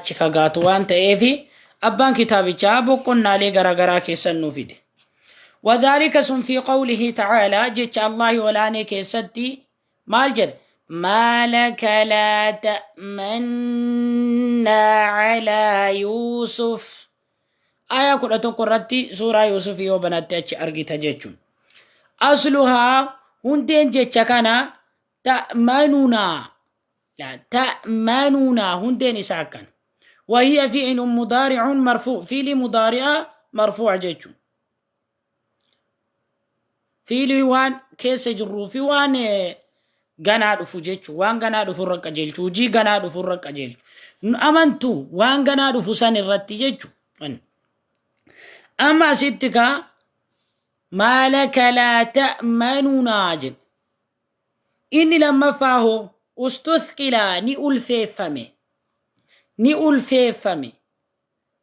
Achi fagaatu waan ta'eef abbaan kitaabichaa boqonnaalee garaagaraa keessan nuu fide. وذلك sun في قوله تعالى jecha Allahi olaanee keessatti maal jedhe? ما لك لا تأمنا على يوسف. Aayaa 11 irratti suuraa Yuusuf yoo banatte achi argita jechuun. أصلها hundeen jecha kana تأمننا، لا تأمننا hundeen isaa akkana. وهي فعل مضارع مرفوع، فعل مضارع مرفوع jechuun. Fiilii waan keessa jirruu fi waan ganaa dhufu jechuun, waan ganaa dhufu irra qajeelchu, hojii ganaa dhufu irra qajeelchu. Nu amantu waan ganaa dhufu san irratti jechuun. Amma asitti kaa ما لك لا تأمننا jedhe. Inni lammaffaa hoo استثقل ni ulfeeffame. Ni ulfeeffame.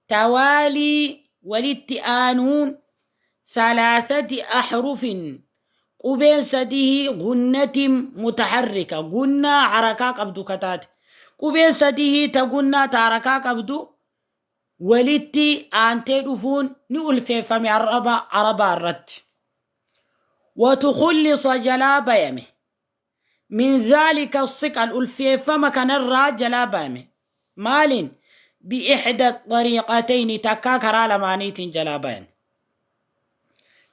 توالي walitti aanuun ثلاثة أحرف qubeen sadii غنة متحركة gunnaa harakaa qabdu kataate. Qubeen sadii ta gunnaa ta harakaa qabdu walitti aantee dhufuun ni ulfeeffame arraba arabaa irratti. وتخلص jalaa bayame. من ذلك الثقل ulfeeffama kanarraa jalaa bayame. Maaliin? بإحدى الطريقتين takkaa karaa lamaaniitiin jalaa bayan.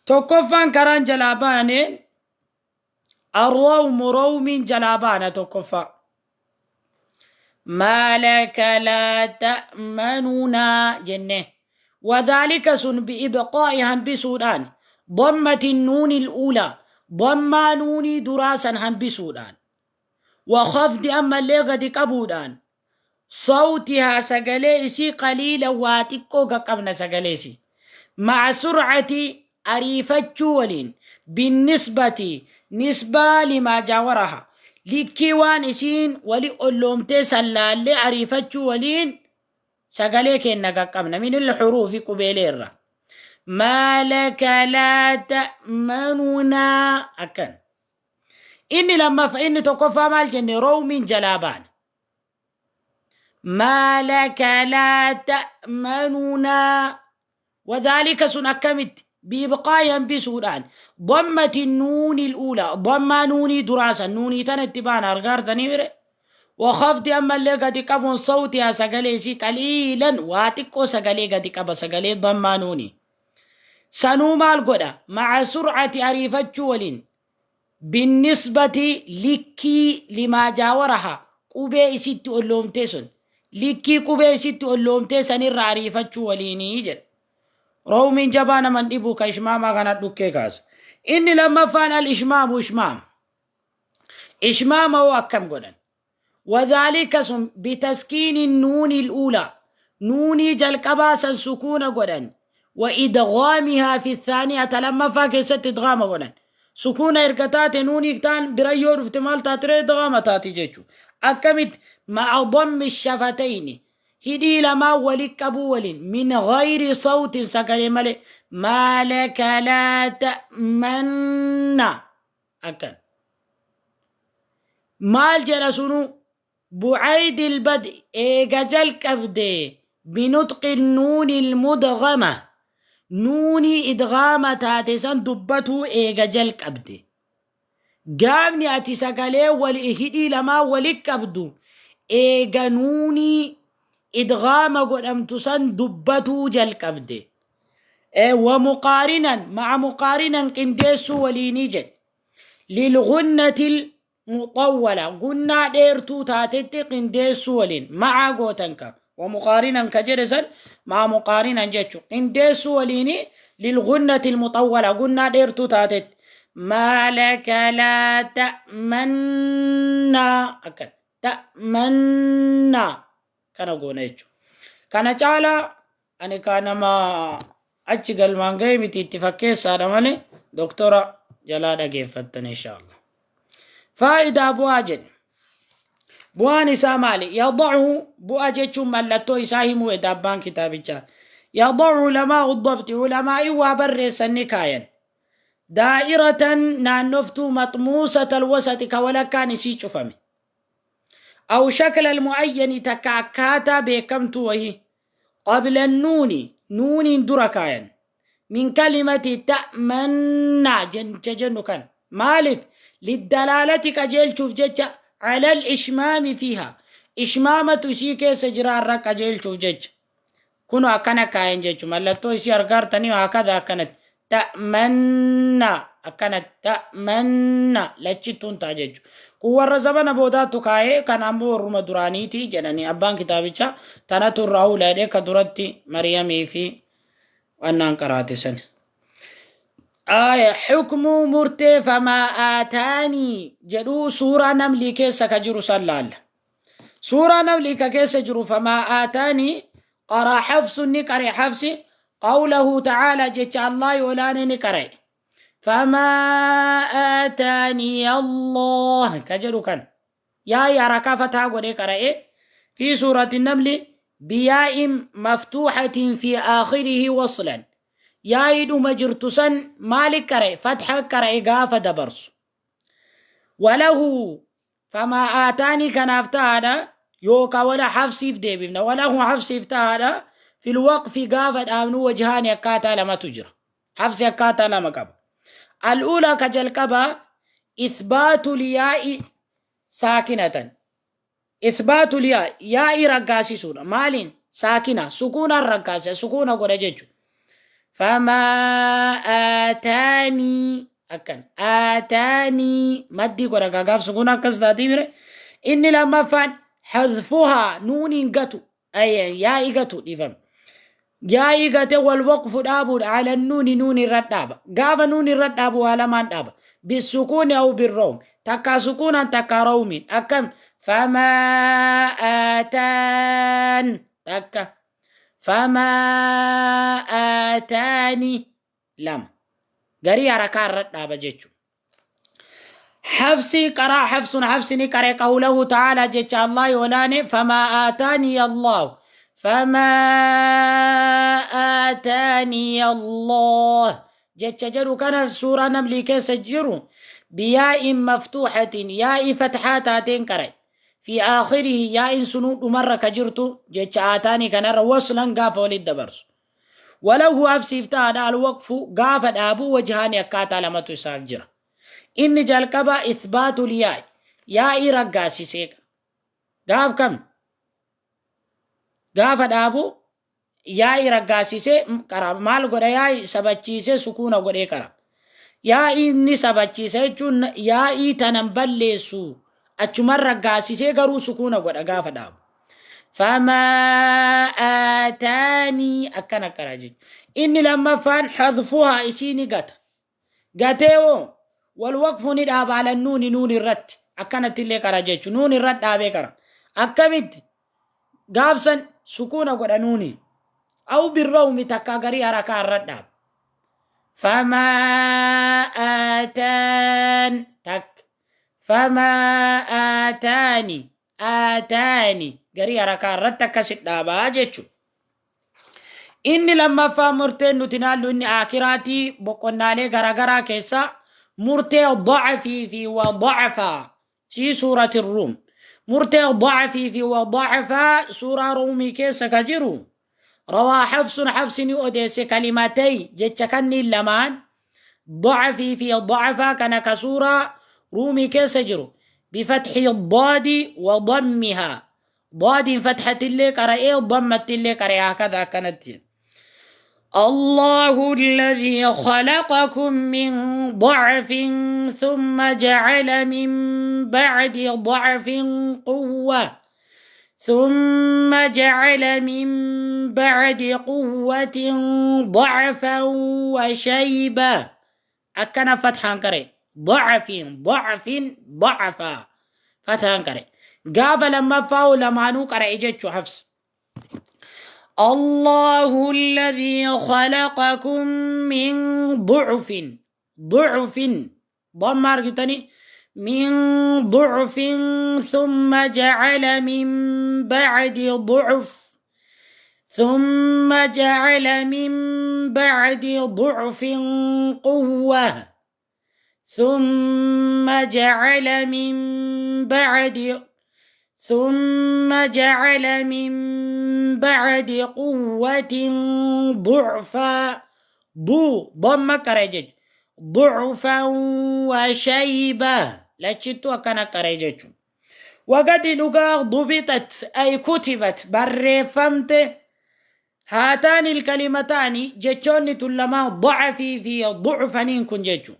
Tokkoffaan karaan jalaa bayaneen الروم روم jalaa baana tokkoffaa. ما لك لا تأمننا jenne. وذلك sun بإبقاء hambisuudhaan ضمة النون الأولى ضمة نوني دراسا hambisuudhaan وخفض ammallee gadi qabuudhaan صوتها sagalee isii قليلا waa xiqqoo qaqqabna sagalee isii مع سرعة ariifachuu waliin بالنسبة nisbaa لما جاورها likkii waan isiin wali olloomtee sallaallee ariifachuu waliin sagalee kenna qaqqabna من الحروف qubeelee irra. ما لك لا تأمننا akkan. Inni lammaffaa, inni tokkoffaa maal jenne? Roomiin jalaa baana. ما لك لا تأمننا. وذلك sun akkamitti? بإبقاء hambisuudhaan ضمة النون الأولى ضمة نوني دراسا نوني tana itti baana argaartanii mire. وخفض ammallee gadi qabuun صوتها sagalee isii قليلا waa xiqqoo sagalee gadi qaba sagalee ضمة nuunii. Sanuu maal godha? مع سرعة ariifachuu waliin بالنسبة likkii لما جاورها qubee isitti olloomtee sun likkii qubee isitti olloomtee sanirra ariifachuu waliinii jedha. Roomiin jabaa naman dhibu ka ishmaamaa kana dhukkee kaasa. Inni lammaffaan الإشمام ishmaam. Ishmaama hoo akkam godhan? وذلك sun بتسكين النون الأولى nuunii jalqabaa san sukuuna godhan وإدغامها في الثانية lammaffaa keessatti idgaama godhan. Sukuuna erga taate nuunii taan bira yoo dhufte maal taatire? Idgaama taati jechuudha. Akkamitti? مع ضم الشفتين hidhii lamaan wali qabuu waliin من غير صوت sagalee malee ما لك لا تأمنا akkan. Maal jedha sunu? بعيد البدء eega jalqabde بنطق النون المدغمة nuunii idgaama taate san dubbatuu eega jalqabde. Gaafni ati sagalee wali hidhii lamaan wali qabdu eega nuunii idgaama godhamtu san dubbatuu jalqabde. ومقارنا مع مقارنا qindeessuu waliinii jedhe. للغنة المطولة gunnaa dheertuu taatetti qindeessuu waliin مع gootan ka ومقارنا ka jedhe san مع مقارنا jechu qindeessuu waliini للغنة المطولة gunnaa dheertuu taatetti ما لك لا تأمنا akkan تأمنا kana goona jechuudha. Kana caalaa ani kaa nama achi galmaan ga'e miti, itti fakkeessaadha malee doktora jalaa dhageeffattan inshaallah. Faayidaa bu'aa jedhe. Bu'aan isaa maali? يضع bu'aa jechuun mallattoo isaa himuu edda abbaan kitaabichaa. يضع علماء الضبط ulamaa'i waa barreessan ni kaayan. دائرة naannoftuu مطموسة الوسط ka walakkaan isii cufame. أو شكل المعين تكاكاتا بكمت وهي قبل النون نون دركاين من كلمة تأمنا جن كان مالك للدلالة كجيل شوف جتش على الإشمام فيها إشمامة سيكي سجرار كجيل شوف جتش كنو أكنا كاين جتش ملتو سي أرغارتني وهكذا أكنت تأمنا أكنت تأمنا لتشتون تاجج warra zabana boodaattu kaa'ee kan ammoo warruma duraaniiti jedhanii abbaan kitaabichaa tanatu irraa uladhe ka duratti Maryamii fi wannaan qaraate san. Aya xukmuu murtee famaa aataanii jedhuu suuraa namlii keessa ka jiru san laalla. Suuraa namlii ka keessa jiru famaa aataanii qaraa xafsun ni qare xafsi qawlahu tacaalaa jecha Allaahi olaane ni qara'e. فما آتاني الله كجلو كان يا يا ركافة قولي قرأ في سورة النمل بياء مفتوحة في آخره وصلا يا يدو مجرتسن مالك قرأ فتحة قرأ قافة دبرس وله فما آتاني كان افتهادا يوكا ولا حفصي في ديبنا وله حفصي افتهادا في الوقف قافة آمنو وجهان يكاتا لما تجرى حفصي يكاتا لما قبل الأولى كجلقبة إثبات الياء ساكنة إثبات الياء ياء رقاسي سورة مالين ساكنة سكون الرقاسة سكون قرجج فما آتاني أكن آتاني مدي قرقاقاف سكون كسداتي مره إني لما فان حذفها نون قتو أي ياء قتو إفهم yaa'ii gate walwaqfu dhaabuudha ala nuuni nuuni irra dhaaba gaafa nuuni irra dhaabu waa lamaan dhaaba bisukuuni aw birroom takkaa sukuunaan takkaa rawmiin akkam famaa aataan takka famaa aataani lama garii harakaa irra dhaaba jechu حفصي قرأ حفص حفصني قرأ قوله تعالى جل الله ولاني فما آتاني الله فما آتاني الله جتجرو كان سورة نملي كيسجرو بياء مفتوحة ياء فتحات آتين كري في آخره ياء سنود مرة كجرتو جت آتاني كان وصلا قاف ولد برس ولو أفسي افتاد الوقف قاف أبو وجهان يكاتا لما تسافجر إن جالكبا إثبات الياء ياء رقاسي سيك قاف كم gaafa dhaabu yaa'i raggaasisee qara maal godha yaa'i sabachiisee sukuuna godhee qara yaa'i inni sabachiise jechuun yaa'ii tanan balleessu achuman raggaasisee garuu sukuuna godha gaafa dhaabu famaa aataanii akkana qara jechuudha inni lammaffaan xadfuhaa isii ni gata gatee woo walwaqfu ni dhaaba ala nuuni nuun irratti akkanatti illee qara jechuudha nuun irratti dhaabee qara akkamitti gaafsan سكون قرانوني أو بالروم تكاغري حركة الرداب فما آتان تك فما آتاني آتاني غري حركة الرد تكسد دابا جيتشو إني لما فامرتين نتنالو إني آخراتي بقنا لي غرغرا كيسا مرتي ضعفي في وضعفا في سورة الروم مرتي ضعفي في وضعفا سورة رومي كيسا كجرو روى حفص حفص أوديس كلمتي جتشكني اللمان ضعفي في ضعفا كان كسورة رومي كيسا جرو بفتح الضاد وضمها ضاد فتحة اللي قرأ ضمة اللي قرأ هكذا كانت. الله الذي خلقكم من ضعف ثم جعل من بعد ضعف قوة ثم جعل من بعد قوة ضعفا وشيبة. أكن فتحا كري ضعف ضعف ضعفا فتحا كري قاف لما فاو لما نو كري جتشو حفص. الله الذي خلقكم من ضعف ضعف ضم أرجتني من ضعف ثم جعل من بعد ضعف ثم جعل من بعد ضعف قوة ثم جعل من بعد ثم جعل من بعد قوة ضعفا ضو ضم كرجج ضعفا وشيبة لا تشتو كان كرجج وقد لقى ضبطت أي كتبت برفمت هاتان الكلمتان جتشون تلما ضعفي في ضعفنين كن جتشو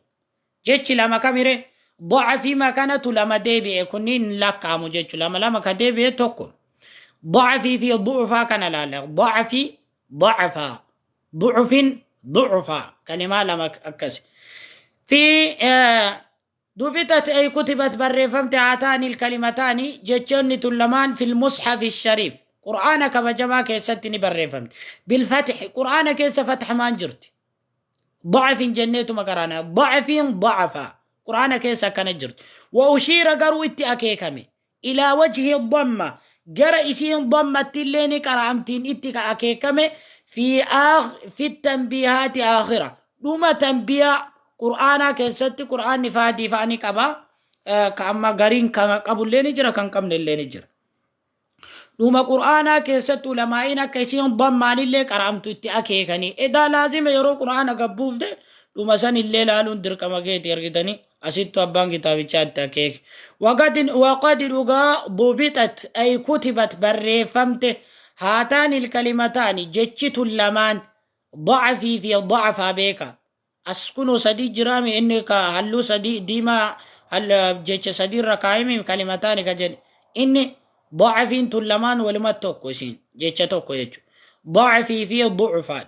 جتش لما كاميري ضعفي ما كانت لما ديبي كنين لك عمو جتشو لما لما كديبي توكو ضعفي في ضعفا كان لا لا ضعفي ضعفا ضعف ضعفا كلمة لما أكس في ضبطت أي كتبت برفمت هاتان الكلمتان جتشون تلمان في المصحف الشريف قرآنك بجما كيستني برفمت بالفتح قرآن كيس فتح ما انجرت ضعف جنيت مكرانا ضعف ضعفا قرآن كيس كان جرت وأشير قرو اتي إلى وجه الضمة جرى إسين ضمة اللين كرامتين اتك أكيكمي في في التنبيهات آخرة دوما تنبيه قرآن كيست قرآن فادي فاني كبا كأما قرين قبل لين جرى كان قبل لين جرى دوما قرآن كيست علماء كيسين ضمان اللي كرامتو اتي أكيكني إذا لازم يرو قرآن قبوف ده دوما سن اللي لالون دركما كيت يرقدني أسيتو أبان كتابي شات أكيك وقد لغا ضبطت أي كتبت برفمت هاتان الكلمتان جتشت اللمان ضعفي في ضعف بيكا أسكنو سدي جرامي إنك هلو سدي ديما هل جتش سدي ركايمي كلمتان كجن إني ضعفين تلمان ولما توكوسين جتش توكو يجو ضعفي في ضعفا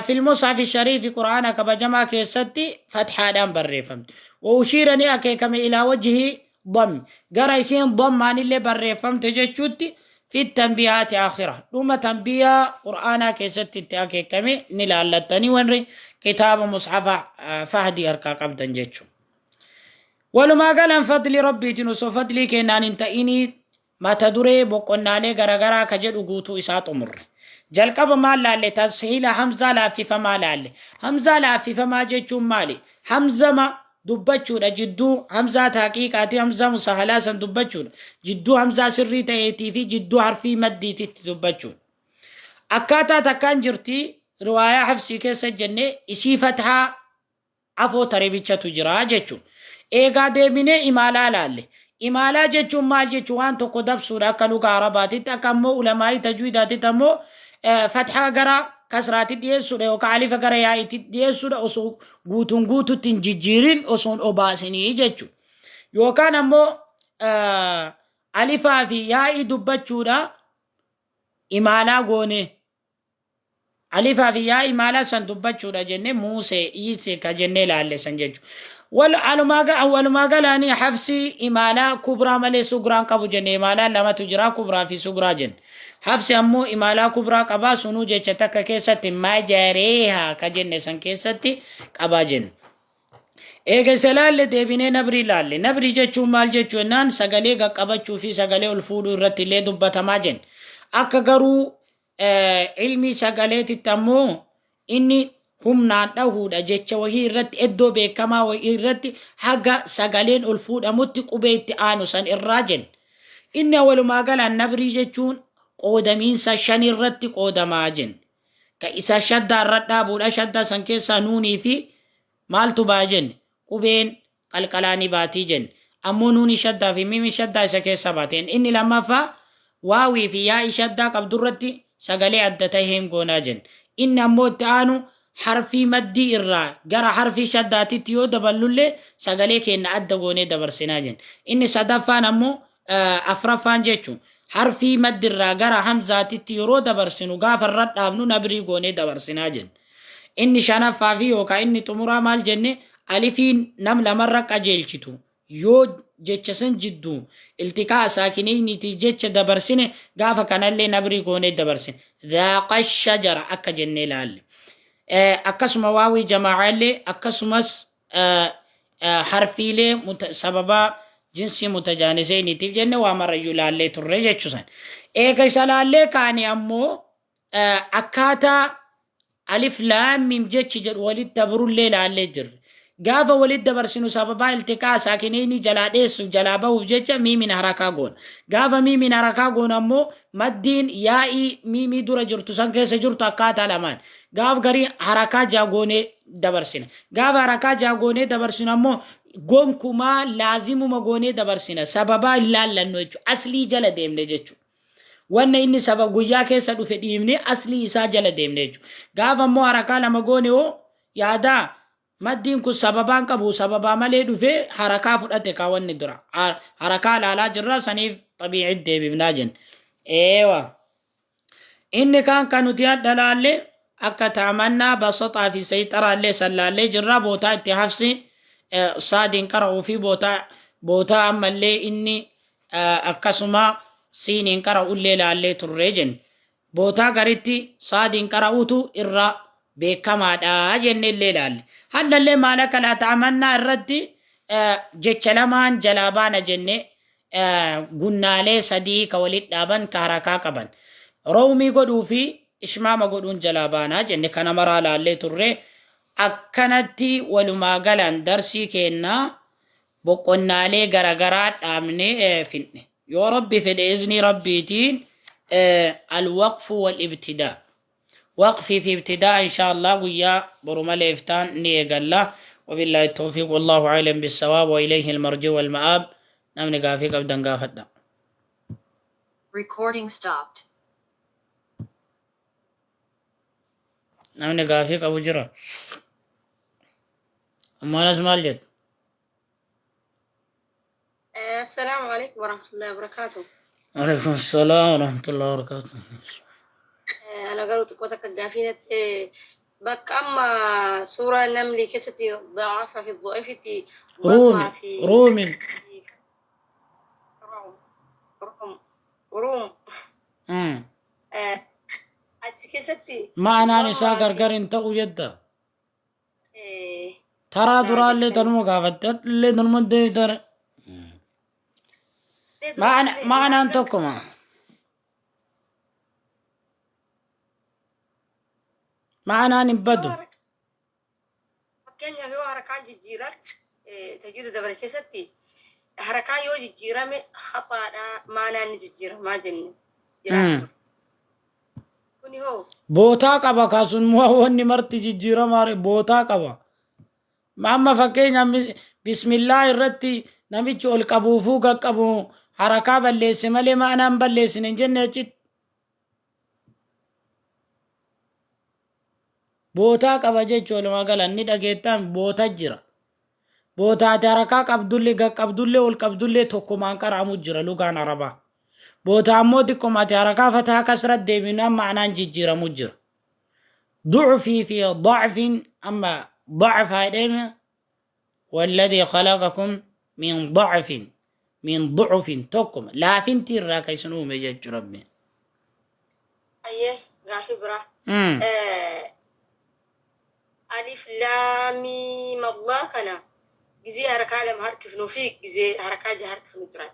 في المصحف الشريف قرآن كبجما كيستي فتحة دام بريفمت وأشيرني أكيكم إلى وجه ضم قرأيسين ضم عن اللي بريفمت جتشوتي في التنبيهات آخرة لما تنبيه قرآن كيستي أكيكم نلالتني ونري كتاب مصحف فهدي أركا قبدا جتشو ولما قال أن فضل ربي تنسو فضلي كنان انتئني ما تدري بقنا لي غرغرا كجد وقوتو إسات أمر جلقب ما لالي تسهيل حمزة لاففة ما لالي حمزة لاففة ما جتشو مالي حمزة ما دبتشو جدو حمزة حقيقاتي حمزة مسهلة سن دبتشو جدو حمزة سري تأتي في جدو حرفي مدي تدبتشو أكاتا تكان جرتي رواية حفصي كيس جنة إسي فتحة عفو تربيتشا تجرا جتشو إيغا ديميني إمالا لالي إمالا جتشو مال جتشو وان تقو دبسو أكلو كعرباتي تكمو علماء تجويداتي تمو فتحة قرا كسرات ديسو وكالف قرا يا ديسو أصو قوتون قوتو تنجيرين أصون أباسني جتشو يوكان أمو ألفا في يا دبتشو دا إمالا قوني ألفا في يا إمالا سن دبتشو دا جنة موسى إيسي كجنة لالي سن جتشو والما قال حفصي إمالا كبرى ملي سقران قبو جنة إمالا لما تجرى كبرى في سقرا جن حفصي أمو إمالا كبرى قبا سنو جتك كيست ما جاريها كجنة سن كيست قبا جن إيجا سلال ديبيني نبري لالي نبري جتشو مال جتشو نان سقالي قبا في سقالي الفولو رتلي دبتا ما جن أكا قرو علمي سقالي تتمو إني humnaan dhahuudha jecha wahii irratti iddoo beekamaa wahii irratti haga sagaleen ol fuudhamutti qubee itti aanu san irraa jenne. Inni walumaa galaan nabrii jechuun qoodamiinsa shan irratti qoodamaa jenne. Ka isa shaddaa irra dhaabuudha shaddaa san keessaa nuunii fi maaltu baa jenne qubeen qalqalaanii baatii jenne. Ammoo nuunii shaddaa fi miimi shaddaa isa keessaa baateen. Inni lammaffaa waawii fi yaa'ii shaddaa qabdurratti sagalee adda taheen goonaa jenne. Inni ammoo itti aanu حرفي مدي إرا جرى حرفي شداتي تيو دبلولي سغالي كين أدى غوني دبرسنا جن إني صدفان أمو أفرفان جيتشو حرفي مد إرا جرى همزاتي تيرو دبرسنو غافر رد أبنو نبري غوني دبرسنا جن إني شنفا فيو كإني تمرا مال جنة ألفين نملة مرة كجيلشتو يو جيتشسن جدو التقاء ساكنين تي دبرسنة غافا كان اللي نبري غوني دبرسن ذاق الشجرة أكا جنة لالي akkasuma waawii jamaacaallee akkasumas harfiilee sababa jinsii mutajaaniseenitiif jenne waa marayyuu laallee turre jechuusan. Eega isa laallee kaane ammoo akkaataa alif laam miim jechi jedhu walitti dabrullee laallee jirre. Gaafa walitti dabarsinu sababaa iltiqaa saakiniini jalaa dheessuuf jalaa bahuuf jecha miimiin harakaa goona. Gaafa miimiin harakaa goona ammoo maddiin yaa'ii miimii dura jirtu san keessa jirtu akkaataa lamaan. Gaaf garii harakaa jaagoonee dabarsina. Gaafa harakaa jaagoonee dabarsinu ammoo gonkumaa laazimuma goonee dabarsina. Sababaa hin laallannu jechuudha. Aslii jala deemne jechuudha. Wanna inni sabab guyyaa keessa dhufe dhiibne aslii isaa jala deemne jechuudha. Gaafa ammoo harakaa lama goone hoo yaadaa maddiin kun sababaan qabu sababaa malee dhufe harakaa fudhate kaawwanni dura. Harakaa laalaa jirra saniif xabii'it deebifnaa jenna. Eewa. Inni kaan kan nuti hadha laalle akka taamannaa basaxaa fi sayxaraallee sallaallee jirra bootaa itti hafsi saadiin qara'uu fi bootaa ammallee inni akkasuma siiniin qara'ullee laallee turree jenne. Bootaa garitti saadiin qara'uutu irra beekamaadha jennellee laalle. Hadhallee maal akka laa taamannaa irratti jecha lamaan jalaa baana jenne gunnaalee sadii ka walitti dhaaban ka harakaa qaban. Roomii godhuu fi ishmaama godhuun jalaa baanaa jenne kana maraa laallee turre akkanatti walumaa galaan darsii kennaa boqonnaalee garagaraa dhaabnee finne. Yoo Rabbi fedhe izni Rabbiitiin alwaqfu wal ibtidaa. Waqfii fi ibtidaa insha Allah guyyaa boru malee iftaan ni eegalla. وبالله التوفيق والله أعلم بالصواب وإليه المرجع والمآب. Namni gaafii qabdan gaafadha. Recording stopped. Namni gaafii qabu jira. Ammaanas maal jettu? السلام عليكم ورحمة الله وبركاته. عليكم السلام ورحمة الله وبركاته. أنا قالوا تقوتك الجافينة بك أما سورة النمل كستي ضعف في الضعيفة رومي في رومي روم روم روم كستي معنaan isaa gargar hin ta'u jedda. Taraa duraallee tanuma gaafatte illee tanuma deebitare. Ma'anaan tokkuma. Ma'anaan hin badu. Fakkeenyaaf yoo harakaan jijjiiran tajuuda dabare keessatti harakaan yoo jijjiirame haphaadha maanaan ni jijjiiramaa jenne jiraatu. Kuni hoo Bootaa qaba kaasun wanni marti jijjiiramaa bootaa qaba. Amma fakkeenyaaf bismillaa irratti namichi ol qabuufuu qaqqabu harakaa balleesse malee ma'anaan balleessine hin jenne achitti. Bootaa qaba jechuun walumaa gala inni dhageettaan boota jira. Bootaati harakaa qabdullee qaqqabdullee ol qabdullee tokkumaan qara'amu jira lugaan arabaa. Boota ammoo xiqqomaati harakaa fataa kasrat deebinaan ma'anaan jijjiiramu jira. Ducfii fi dacfin amma dacf haa jedhame والذي خلقكم من ضعف من ضعف tokkuma laafinti irraa ka isin uume jechuu Rabbi. Ayyee gaafii biraa. Alif laamii Allah kana gizee harakaa lama harkifnuu fi gizee harakaa jaha harkifnu jira.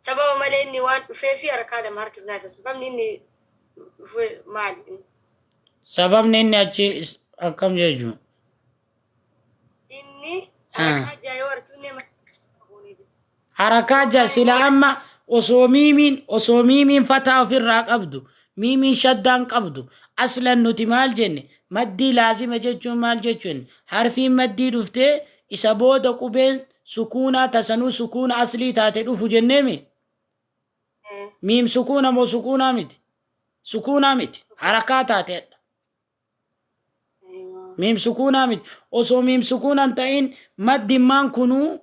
Sababa malee inni waan dhufee fi harakaa lama harkifnaa sababni inni dhufe maali? Sababni inni achi akkam jechuun? Inni harakaa jaha yoo harkifne Harakaa jaha sila amma osoo miimiin fataa ofirraa qabdu miimiin shaddaan qabdu aslan nuti maal jenne maddii laazima jechuun maal jechuun harfiin maddii dhuftee isa booda qubeen sukuunaa tasanuu sukuuna aslii taate dhufu jenneemi. Miim sukuuna moo sukuunaa miti? Sukuunaa miti. Harakaa taateedha. Miim sukuunaa miti. Osoo miim sukuunaan ta'in maddimmaan kunuu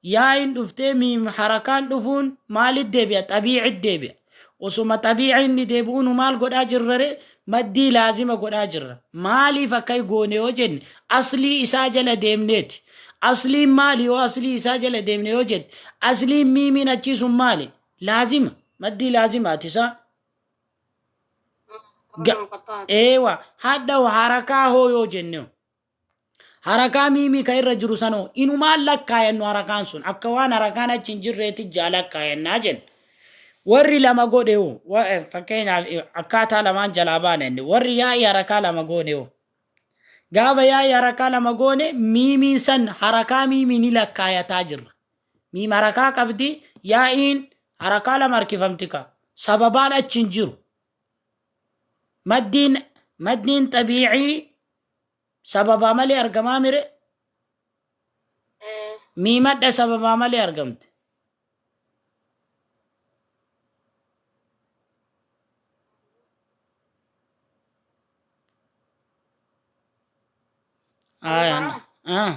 yaa'iin dhuftee miim harakaan dhufuun maalit deebi'a? Xabiicit deebi'a. Osoma xabiici inni deebi'uun maal godhaa jirrare? Maddii laazima godhaa jirra. Maaliif akka goone yoo jenne aslii isaa jala deemneeti. Asliin maali yoo aslii isaa jala deemne yoo jette asliin miimiin achii sun maali? Laazima. Maddii laazimaati isaa. Eewa hadda harakaa hoo yoo jenne harakaa miimii ka irra jiru sanoo inumaan lakkaayannu harakaan sun akka waan harakaan achi hin jirreetti jaa lakkaayannaa jenna. Warri lama godhe hoo fakkeenyaaf akkaataa lamaan jalaa baana inni warri yaa'ii harakaa lama goone hoo Gaafa yaa'ii harakaa lama goone miimiin san harakaa miimii ni lakkaayataa jirra. Miim harakaa qabdi, yaa'iin harakaa lama harkifamti ka. Sababaan achi hin jiru. Maddiin maddiin xabiicii sababaa malee argamaa mire. Miimadha sababaa malee argamte. Aya. Ah.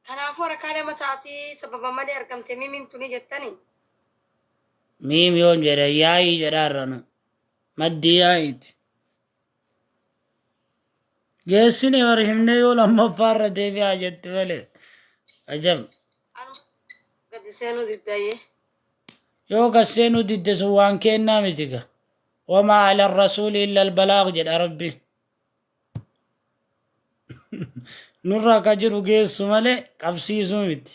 Kanaafuu harakaa lama taatii sababa malee argamte miimiin tuni jettani. Miim yoon jedhe yaa'ii jedhaa irra nu. Maddii yaa'iiti. Geessine war himne yoo lammaffaa irra deebi'aa jette malee. Ajab. Anuma gadi seenuu diddayyee. Yoo gad seenuu didde sun waan keennaa miti ga. Wamaa ala rasuuli illa albalaag jedha Rabbi. Nurra ka jiru geessu malee qabsiisuu miti.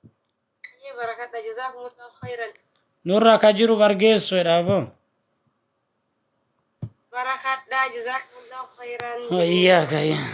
Baay'ee barakadha, jazaakumullahu khayran. Nurra ka jiru bar geessu jedha aboo. Barakadha, jazaakumullahu khayran. Wayyaaka yaa.